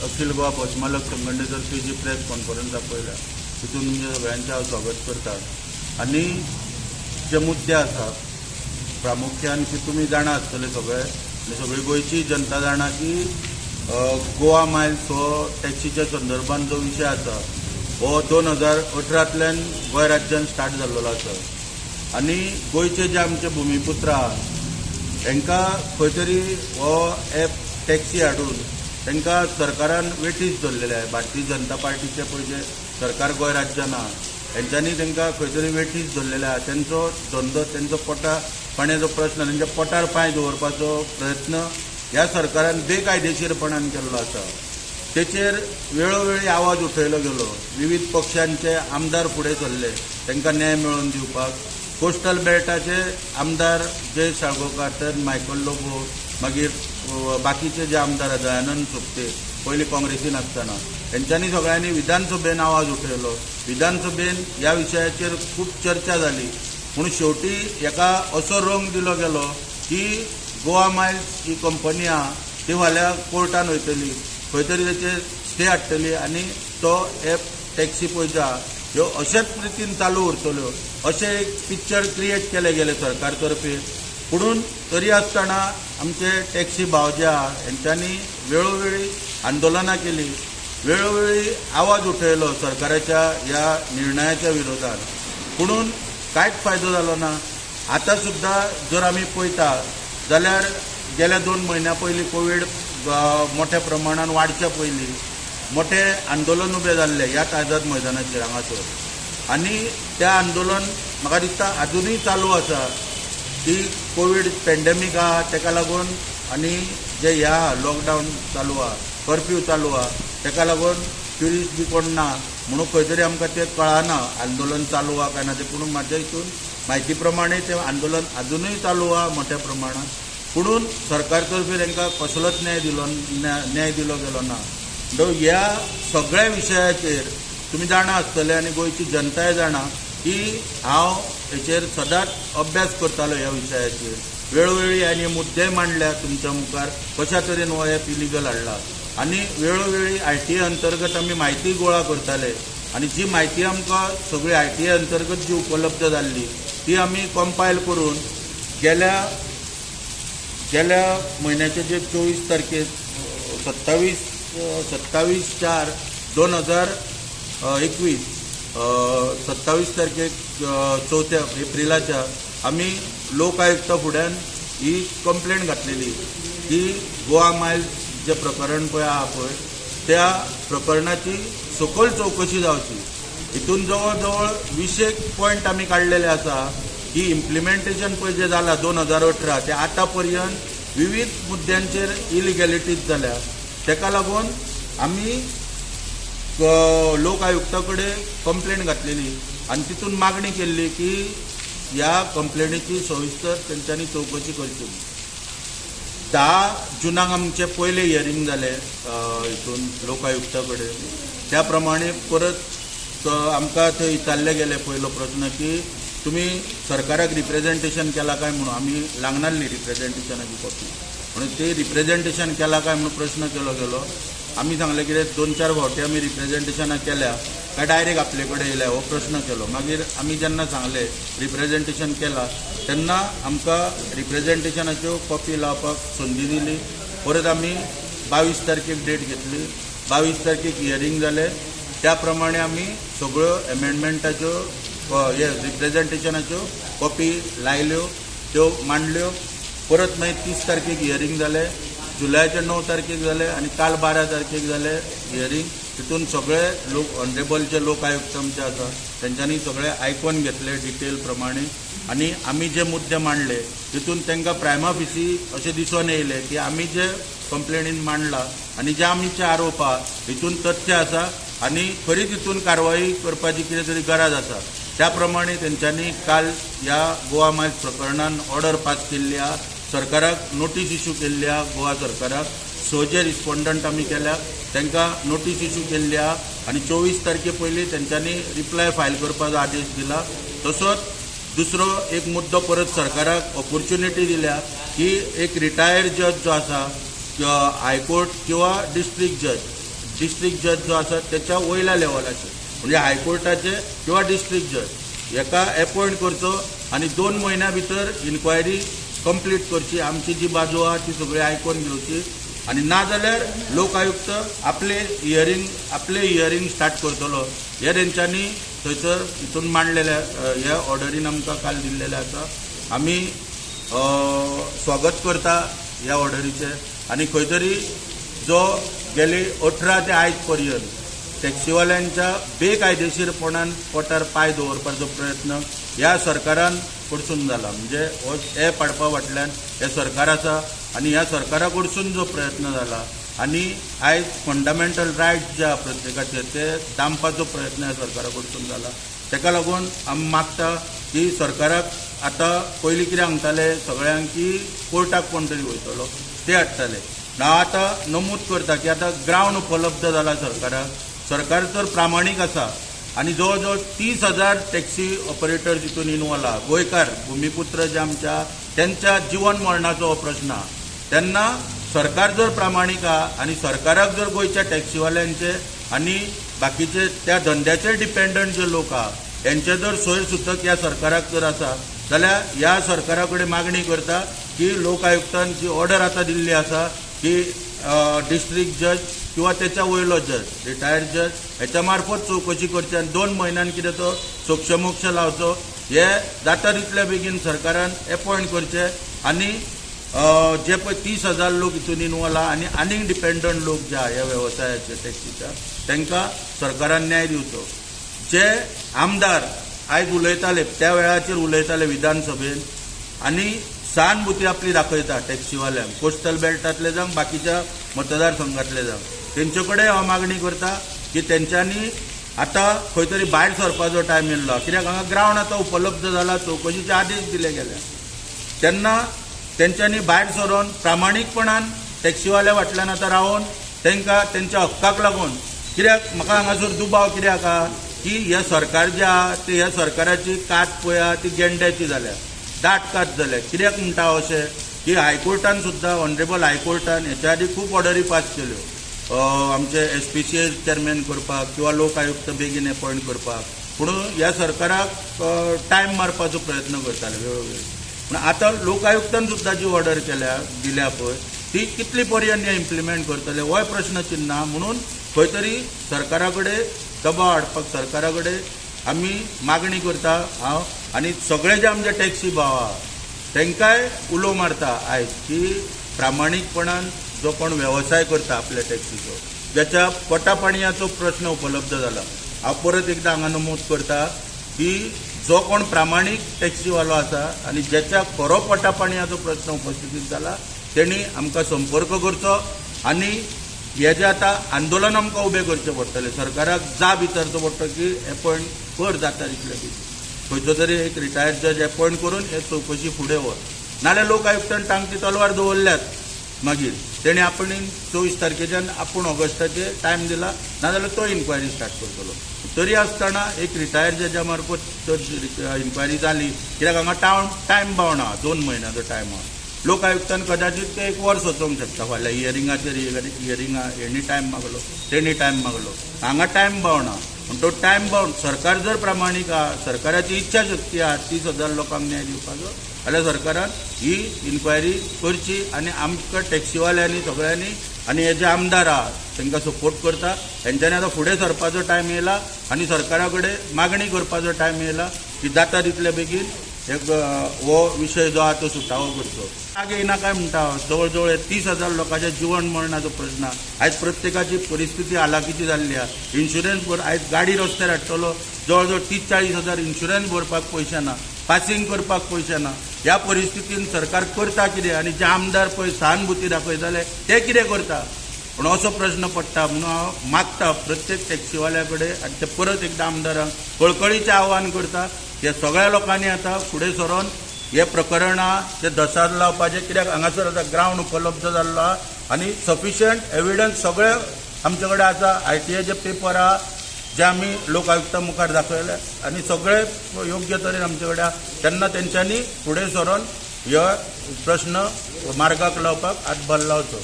अखिल गोवा बसमालक संघटनेतर्फे जी press conference आपयल्या तितून तुमच्या सगळ्यांचें हांव स्वागत करता. आनी जे मुद्दे आसा प्रामुख्यान की तुमी जाणा आसतले सगळे आनी सगळी गोंयची जनता जाणा की गोवा मायल्स हो टॅक्सीच्या संदर्भात जो विशय आसा हो 2018तल्यान गोंय राज्यान स्टार्ट जाल्लो आसा. आनी गोंयचे जे आमचे भुमिपुत्र आहा तांकां खंय तरी हो एप टॅक्सी हाडून तांकां सरकारान वेठीस धरलेले आहे. भारतीय जनता पार्टीचे पळय जे सरकार गोंय राज्यान आहा हेंच्यांनी तांकां खंय तरी वेठीस धरलेले आहा. तेंचो धंदो, तेंचो पोटा पाण्याचो प्रश्न, तेंच्या पोटार पांय दवरपाचो प्रयत्न ह्या सरकारान बेकायदेशीरपणान केल्लो आसा. तेचेर वेळोवेळी आवाज उठयलो गेलो. विविध पक्षांचे आमदार फुडें सरले तांकां न्याय मेळोवन दिवपाक. कोस्टल बेल्टाचे आमदार जय साळगांवकार, तर मायकल लोबो, मागीर बाकीचे जे आमदार आसा दयानंद सोपते पयलीं काँग्रेसीन आसतना, हेंच्यांनी सगळ्यांनी विधानसभेन आवाज उठयलो. विधानसभेन ह्या विशयाचेर खूब चर्चा जाली. पूण शेवटी हेका असो रंग दिलो गेलो की गोवा मायल्स ही कंपनी आहा ती फाल्यां कोर्टान वयतली, खंय तरी तेचेर स्टे हाडटली आनी तो एप टॅक्सी पळय ज्यो आहा ह्यो अशेच रितीन चालू उरतल्यो अशें एक पिक्चर क्रिएट केलें गेलें सरकार तर्फे. पुणून तरी आसतना आमचे टॅक्सी भाव जे आहा हेंच्यांनी वेळोवेळी आंदोलनां केली, वेळोवेळी आवाज उठयलो सरकाराच्या ह्या निर्णयाच्या विरोधात. पुणून कांयच फायदो जालो ना. आतां सुद्दां जर आमी पळयता जाल्यार गेल्या 2 म्हयन्या पयलीं कोवीड मोठ्या प्रमाणान वाडच्या पयलीं मोठें आंदोलन उबें जाल्लें ह्याच आझाद मैदानाचेर हांगासर. आनी तें आंदोलन म्हाका दिसता आजुनूय चालू आसा की कोवीड पेंडेमीक आहा तेका लागून आनी जे ह्या लॉकडावन चालू आहा, कर्फ्यू चालू आहा तेका लागून ट्युरिस्ट बी कोण ना म्हणून खंय तरी आमकां तें कळना आंदोलन चालू आहा काय ना तें. पूण म्हाज्या हितून म्हायती प्रमाणे तें आंदोलन आजुनूय चालू आहा मोठ्या प्रमाणात. पुणून सरकार तर्फे तांकां कसलोच न्याय दिलो गेलो ना. ह्या सगळ्या विशयाचेर तुमी जाणा आसतले आनी गोंयची जनताय जाणा की हांव हेचेर सदांच अभ्यास करतालो ह्या विशयाचेर. वेळोवेळी आनी मुद्दे मांडल्या तुमच्या मुखार कशा तरेन हो एप इलिगल हाडला आनी वेळोवेळी आयटीए अंतर्गत आमी म्हायती गोळा करताले आनी जी म्हायती आमकां सगळी आयटीए अंतर्गत जी उपलब्ध जाल्ली ती आमी कंपायल करून गेल्या गेल्या म्हयन्याचे जे 24 तारखेक 27/4/2021 27 तारखेक 4 एप्रिलाच्या आमी लोक आयुक्ता फुड्यान ही कंप्लेन घातलेली की गोवा मायल्स जे प्रकरण पळय आहा पळय त्या प्रकरणाची सखोल चवकशी जावची. हितून जवळ जवळ 20 पॉयंट आमी काडलेले आसा की इम्प्लिमेंटेशन पळय जें जालां 2018 ते आतां पर्यंत विविध मुद्द्यांचेर इलिगॅलिटीज जाल्या. तेका लागून आमी लोक आयुक्ता कडेन कंप्लेन घातलेली आनी तितून मागणी केल्ली की ह्या कंप्लेनीची सविस्तर तेंच्यांनी चवकशी करची. 10 जुनाक आमचें पयलें हियरींग जालें हितून लोक आयुक्ता कडेन. त्या प्रमाणे परत आमकां थंय विचारलें गेलें पयलो प्रस्न की तुमी सरकाराक रिप्रेजेंटेशन केलां काय म्हणून. आमी लागनासली रिप्रेजेंटेशनाची कॉपी म्हणून ते रिप्रेजेंटेशन केलां काय म्हणून प्रश्न केलो गेलो. आमी सांगलें कितें 2-4 फावटी आमी रिप्रेजेंटेशनां केल्या काय डायरेक्ट आपले कडेन येयल्या हो प्रश्न केलो. मागीर आमी जेन्ना सांगलें रिप्रेजेंटेशन केलां तेन्ना आमकां रिप्रेजेंटेशनाच्यो कॉपी लावपाक संदी दिली. परत आमी 22 तारखेक डेट घेतली. 22 तारखेक हियरींग जालें. त्या प्रमाणे आमी सगळ्यो एमेंडमेंटाच्यो हे रिप्रेजेंटेशनाच्यो कॉपी लायल्यो, त्यो मांडल्यो. परत मागीर 30 तारखेक हियरींग जालें, जुलयाच्या 9 तारखेक जालें आनी काल 12 तारखेक जालें हियरींग. तितून सगळे लोक ऑनरेबल जे लोक आयुक्त आमचे आसा तेंच्यांनी सगळे आयकोन घेतले डिटेल प्रमाणे आनी आमी जे मुद्दे मांडले तितून तांकां प्रायमा फिसी अशें दिसून येयलें की आमी जे कंप्लेनीन मांडला आनी जे आमचे आरोप आहा हितून तथ्य आसा आनी खरी तितून कारवाई करपाची कितें तरी गरज आसा. त्या प्रमाणे तेंच्यांनी काल ह्या गोवा मायल्स प्रकरणान ऑर्डर पास केल्ली आहा. सरकाराक नोटीस इशू केल्ली आहा. गोवा सरकाराक 6 जे रिस्पोंडंट आमी केल्या तांकां नोटीस इशू केल्ली आहा आनी 24 तारखे पयलीं तेंच्यांनी रिप्लाय फायल करपाचो आदेश दिला. तसोच दुसरो एक मुद्दो परत सरकाराक ऑपोर्च्युनिटी दिल्या की एक रिटायर्ड जज जो आसा हायकोर्ट किंवा डिस्ट्रिक्ट जज डिस्ट्रिक्ट जज जो आसा त्याच्या वयल्या लेवलाचेर म्हणजे हायकोर्टाचे किंवा डिस्ट्रिक्ट जज हेका एपॉयंट करचो आनी 2 म्हयन्या भितर इन्क्वायरी कंप्लीट करची. आमची जी बाजू आहा ती सगळी आयकून घेवची आनी ना जाल्यार लोक आयुक्त आपले हियरींग स्टार्ट करतलो हे तेंच्यांनी थंयसर हितून मांडलेले ह्या ऑर्डरीन आमकां काल दिल्लेले आसा. आमी स्वागत करता ह्या ऑर्डरीचें आनी खंय तरी जो गेले 18 ते आयज पर्यंत टॅक्सीवाल्यांच्या बेकायदेशीरपणान पोटार पांय दवरपाचो प्रयत्न ह्या सरकारान कडसून जाला. म्हणजे हो एप हाडपा फाटल्यान हें सरकार आसा आनी ह्या सरकारा कडसून जो प्रयत्न जाला आनी आयज फंडामेंटल रायट्स जे आहा प्रत्येकाचे ते दामपाचो प्रयत्न ह्या सरकारा कडसून जाला. ताका लागून आमी मागता की सरकाराक आतां पयलीं कितें सांगताले सगळ्यांक की कोर्टाक कोण तरी वयतलो ते हाडटाले. हांव आतां नमूद करता की आतां ग्रावंड उपलब्ध जाला सरकाराक. सरकार तर प्रामाणीक आसा आनी जवळ जवळ 30,000 टॅक्सी ऑपरेटर तितून इनवॉल्व आहा. गोंयकार भुमिपुत्र जे आमच्या तेंच्या जिवन मरणाचो हो प्रश्न आहा. तेन्ना सरकार जर प्रामाणीक आहा आनी सरकाराक जर गोंयच्या टॅक्सीवाल्यांचे आनी बाकीचे त्या धंद्याचेर डिपेंडंट जे लोक आहा हेंचे जर सोयर सुतक ह्या सरकाराक जर आसा जाल्यार ह्या सरकारा कडेन मागणी करता की लोक आयुक्तान जी ऑर्डर आतां दिल्ली आसा की डिस्ट्रिक्ट जज किंवा त्याच्या वयलो जज रिटायर्ड जज हेच्या मार्फत चवकशी करची आनी 2 म्हयन्यान कितें तो सोक्षमोक्ष लावचो हे जाता तितले बेगीन सरकारान एपॉयंट करचे आनी जे पळय 30,000 लोक हितून इनवॉल्व आहा आनी आनीक डिपेंडंट लोक जे आहा ह्या वेवसायाचे टॅक्सीच्या तांकां सरकारान न्याय दिवचो. जे आमदार आयज उलयताले त्या वेळाचेर उलयताले विधानसभेन आनी सहानुभूती आपली दाखयता टॅक्सीवाल्यांक कोस्टल बेल्टांतले जावं बाकीच्या मतदारसंघातले जावं तेंचे कडेन हांव मागणी करता की तेंच्यांनी आतां खंय तरी भायर सरपाचो टायम येयल्लो कित्याक हांगा ग्रावंड आतां उपलब्ध जाला, चवकशीचे आदेश दिले गेले तेन्ना तेंच्यांनी भायर सरून प्रामाणीकपणान टॅक्सीवाल्या फाटल्यान आतां रावन तांकां तेंच्या हक्काक लागून कित्याक म्हाका हांगासर दुबाव कित्याक आहा की हे सरकार जे आहा ते ह्या सरकाराची कात पळया ती गेंड्याची जाल्या, दाट कात जाल्या. कित्याक म्हणटा हांव अशें की हायकोर्टान सुद्दां ऑनरेबल हायकोर्टान हेच्या आदी खूब ऑर्डरी पास केल्यो आमचे SPCA chairman करपाक किंवा लोक आयुक्त बेगीन एपॉयंट करपाक, पूण ह्या सरकाराक टायम मारपाचो प्रयत्न करताले वेळोवेळी. पूण आतां लोक आयुक्तान सुद्दां जी ऑर्डर केल्या दिल्या पळय ती कितली पर्यंत हे इम्प्लिमेंट करतले होय प्रश्न चिन्ह आहा. म्हणून खंय तरी सरकारा कडेन दबाव हाडपाक सरकारा कडेन आमी मागणी करता हांव आनी सगळे जे आमचे टॅक्सी भाव आहा तांकांय उलो मारता आयज की प्रामाणीकपणान जो कोण वेवसाय करता आपल्या टॅक्सीचो ज्याच्या पोटा पाणयाचो प्रश्न उपलब्ध जाला. हांव परत एकदां हांगा नमूद करता की जो कोण प्रामाणीक टॅक्सीवालो आसा आनी ज्याच्या खरो पोटा पाणयाचो प्रश्न उपस्थितीत जाला तेणी आमकां संपर्क करचो आनी हे जे आतां आंदोलन आमकां उबें करचें पडटलें. सरकाराक जाब विचारचो पडटलो की एपॉयंट कर जाता तितले बेगीन खंयचो तरी एक रिटायर्ड जज एपॉयंट करून हे चवकशी फुडें व्हर, नाल्यार लोक आयुक्तान टांगती तलवार दवरल्यात मागीर तेणी आपण 24 तारखेच्यान आपूण ऑगस्टाचे टायम दिला नाजाल्यार तो इन्क्वायरी स्टार्ट करतलो. तरी आसतना एक रिटायर्ड जजा मार्फत तर इन्क्वायरी जाली कित्याक हांगा टायम बावना 2 म्हयन्याचो टायम आहा. लोक आयुक्तान कदाचित ते 1 वर्स वचोंक शकता फाल्यां हियरिंगाचेर हियरिंगा हेणी टायम मागलो तेणी टायम मागलो हांगा टायम बावना. पूण तो टायम बावंड सरकार जर प्रामाणीक आहा सरकाराची इच्छा शक्ती आहा 30,000 लोकांक न्याय दिवपाचो जाल्यार सरकारान ही इन्क्वायरी करची आनी आमकां टॅक्सीवाल्यांनी सगळ्यांनी आनी हे जे आमदार आहा तांकां सपोर्ट करता तेंच्यांनी आतां फुडें सरपाचो टायम येयला आनी सरकारा कडेन मागणी करपाचो टायम येयला की जाता तितले बेगीन एक हो विशय जो आहा तो सुटावो करचो. आगे येना काय म्हणटा जवळ जवळ 30,000 लोकांच्या जिवन मरणाचो प्रश्न आहा. आयज प्रत्येकाची परिस्थिती हालाकीची जाल्ली आहा. इन्शुरन्स भर आयज गाडी रस्त्यार हाडटलो जवळ जवळ 30-40 हजार इन्शुरन्स भरपाक पयशे ना, पासिंग करपाक पयशे ना. ह्या परिस्थितीन सरकार करता कितें आनी जे आमदार पळय सहानुभूती दाखयताले ते कितें करता पूण असो प्रश्न पडटा. म्हणून हांव मागता प्रत्येक टॅक्सीवाल्या कडेन आनी ते परत एकदां आमदारांक कळकळीचें आव्हान करता हे सगळ्या लोकांनी आतां फुडें सरोन हे प्रकरणां ते धसार लावपाचें कित्याक हांगासर आतां ग्रावंड उपलब्ध जाल्लो आहा आनी सफिशियंट एविडन्स सगळे आमचे कडेन आसा. आरटीआयचे पेपर आहा जे आमी लोक आयुक्ता मुखार दाखयले आनी सगळे योग्य तरेन आमचे कडेन आहा. तेन्ना तेंच्यांनी फुडें सरोन हो प्रश्न मार्गाक लावपाक हातभार लावचो.